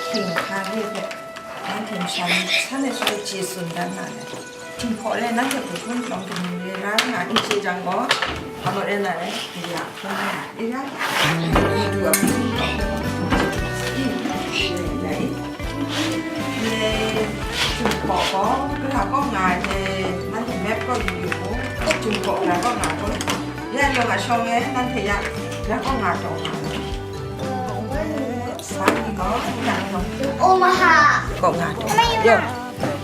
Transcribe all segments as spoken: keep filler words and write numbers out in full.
Hping hkra re hpe, nanhte masha ni san ai shaloi chye tsun dan nga ai. Jinghpaw le nanhte hpe hpun palawng kaning re ra nga n chye jang gaw, hpa maw rai na rai, ya hpun rai nga, ya, i du a hpun palawng, i, rai, rai. Ye, Jinghpaw gaw, gara kaw nga ai hte, nanhte map kaw yu yu mu, Jinghpaw gara kaw nga ai hte, ya yawng a shawng e, nanhte ya, gara kaw nga taw nga ai. Sa ni gaw, ya yawng. Omaha. Kaw nga taw. Yo.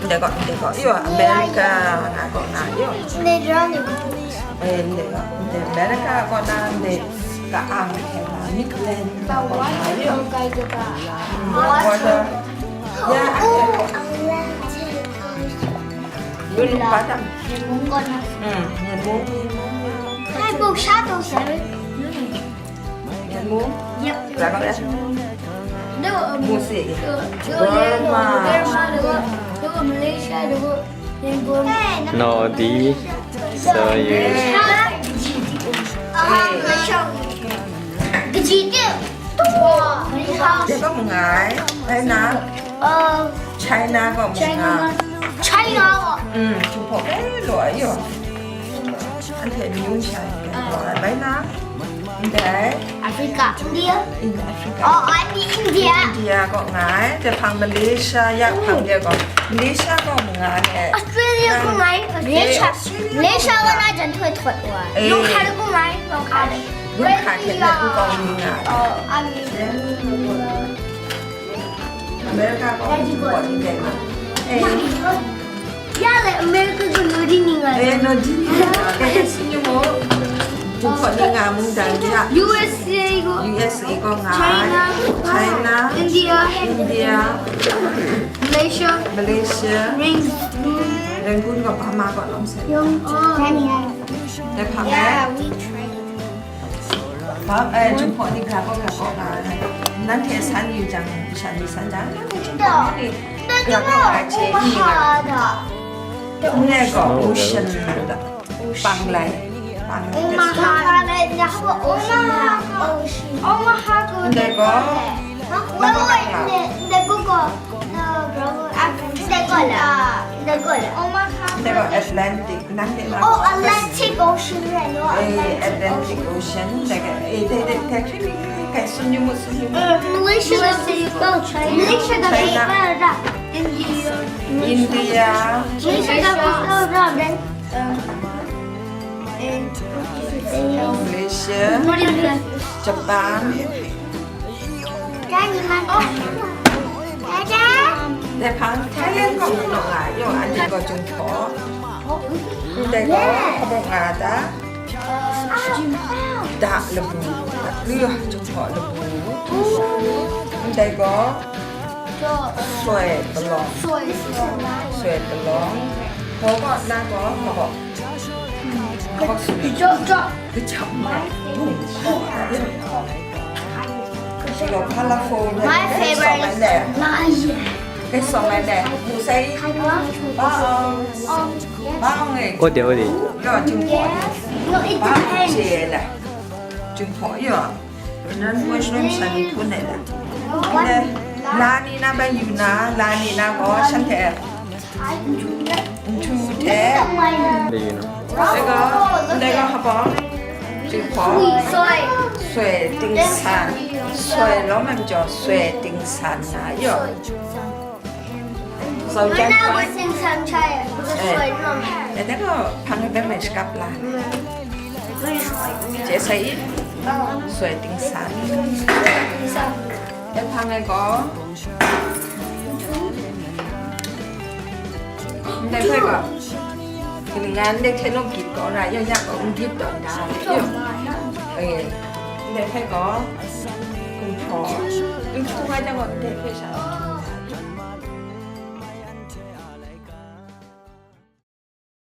Ndai gaw, ndai gaw. Yo, America nga gaw nga. Yo. Ndai rau ni. Eh, ndai gaw. Ndai America gaw na, ndai ka ang hte na, Midland gaw nga. Yo. Mm, water. Ya, oh, Atlantic. Yun padam. Mm, Myen mung. Hai, bu sha tu se. Myen mung. Yep. Berapa ya? Dua, um, Musik. Dua, dua, Burma. Burma, dua, dua Malaysia, dua Yangon. Nordic. So you. Kaji tu. Dia kau mengai. Lain na. Oh. China kau mengai. China. China. Hmm, cukup. Eh, lo ayo. Anhte amyu sha ai, bai na, ndai Africa. India. In Africa. Oh, I mean India. India kaw nga ai, jahpang Malaysia, ya hpang de gaw, Malaysia kaw nga ai. Australia kaw nga ai, Australia. Malaysia. Australia Malaysia kaw nga ai. Jan htoi thawt wa. Eh. Lung hkra kaw nga ai, lung hkra. Lung hkra hte na, nkau mi nga ai. Oh, I mean. America kaw, Jungkook ni rai nna. Eh. Ya le, America kaw Nordic ni nga ai. Eh, Nordic ni nga ai. Eh, tsun yu mu. Jungkook ni nga ai mungdan ni ya. U S A kaw. U S A kaw nga ai. China. China. India. India. Malaysia. Malaysia. Rangoon. Rangoon kaw, Burma kaw long sai. Yong. Oh. Kenya. Dai hpang e. Yeah, we train. Ba, eh, Jungkook ni gara kaw gara kaw nga ai. Nanhte san yu jang, shan yu san jang, nanhte Jungkook ni gara kaw gara kaw ai hte ni nga ai. Ndai gaw ocean da. Panglai. Panglai. Omaha. Omaha. Omaha. Ndai gaw. Wait, wait, wait. Ndai gaw. Ndai gaw. Ndai gaw. Omaha. Ndai gaw Atlantic. Oh, Atlantic Ocean, right? No, eh, Atlantic Ocean. Ocean. Like, eh, they, they, they actually, like, sun yu mu, sun yu mu. Uh, Malaysia, U S A, oh, China. Malaysia, China. India. India. Malaysia, oh, no, then, um, eh, Malaysia. Japan. Dai hpang Thailand kaw mung naw nga ai, yawng anhte gaw Jungkook. Ndai gaw hpa nga ta? Da labu. Jungkook labu. Ndai gaw soi palawng. Soi palawng. Hpaw gaw, na gaw, hpa gaw. Hpa gaw soi. Kachap mai. Bung. Silo, colourful. My favorite is Malaysia. Kei sawm ai le. Mu sai. Ba ong. Ba ong e. Ode, ode. Yo, Jungkook. No, it depends. Ba ong je le. Jungkook yo. Nan mushroom san ni pun ai le. Le. La ni na ba yu na, la ni na gaw shanhte. Ntu hte. Ndai gaw, ndai gaw hpa gaw. Jungkook. Soi. Soi ting san. Soi lawm ai majaw soi ting san nga yaw. Soi jan hpa. Soi ting san chai. Eh. Soi lawm. Eh, ndai gaw hpang ai pen mai shakap la. Je sai i. Soi ting san. Soi ting san. Eh, hpang ai gaw. Ndai hpe gaw, kaning nga ndai hte nawng gyit gaw ra, ya ya gaw n gyit tawn da, eh, ndai hpe gaw, gumhpraw, n hkru ai jang gaw, ndai hpe sha,